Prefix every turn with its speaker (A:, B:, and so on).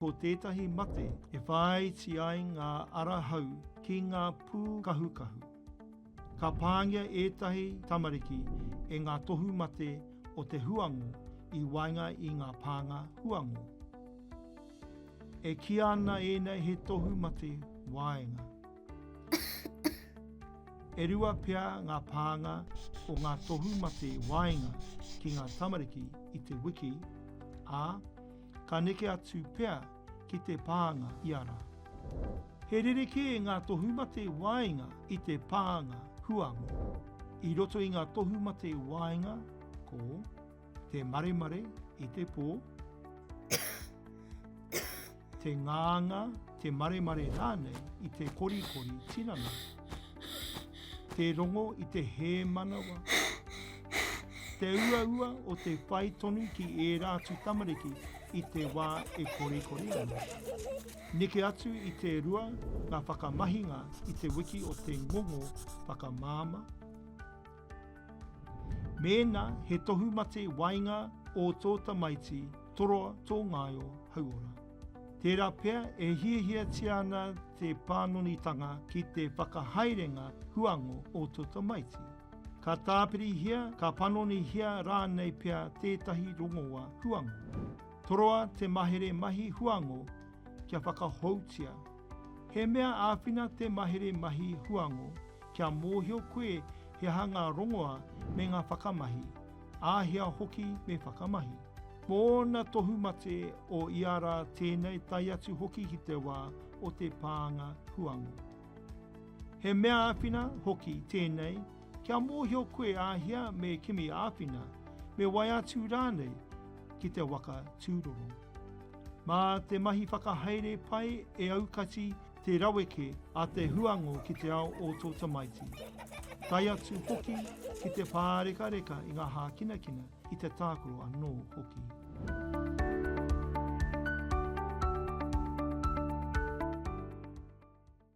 A: Ko tētahi mate e whāiti ai ngā ara hau ki ngā pūkahukahu. Ka pāngia ētahi tamariki e ngā tohu mate o te huango i waenga i ngā pānga huango. E kīia ana ēnei he tohu mate waenga. E rua pea ngā pānga o ngā tohu mate waenga ki ngā tamariki i te wiki, ā, ka neke atu pea ki te pānga ia rā. He rerekē ngā tohumate waenga i te pānga huango. I roto i ngā tohumate waenga ko te maremare i te pō, te ngāngā, te maremare rānei i te korikori tinana, te rongo i te hēmanawa, te uaua o te whai tonu ki ērā atu tamariki i te wā e korikori ana. Neke atu i te rua ngā whakamahinga i te wiki o te ngongo whakamāmā. Mēnā he tohumate waenga ō tō tamaiti, toroa tō ngaio hauora. Tērā pea e hiahiatia ana te pānonitanga ki te whakahaerenga huango o tō tamaiti. Ka tāpirihia, ka panonihia rānei pea tētahi rongoa huango. Toroa te mahere mahi huango kia whakahoutia. He mea āwhina te mahere mahi huango kia mōhio koe he aha ngā rongoā me ngā whakamahi, āhea hoki me whakamahi. Mō ōna tohumate o ia rā tēnei tae atu hoki ki te wā o te pānga huango. He mea āwhina hoki tēnei kia mōhio koe āhea me kimi āwhina, me wai atu rānei ki te waka tūroro. Mā te mahi whakahaere pai e aukati te raweke a te huango ki te ao o tō tamaiti, tae atu hoki ki te pārekareka i ngā hākinakina, i te tākaro anō hoki.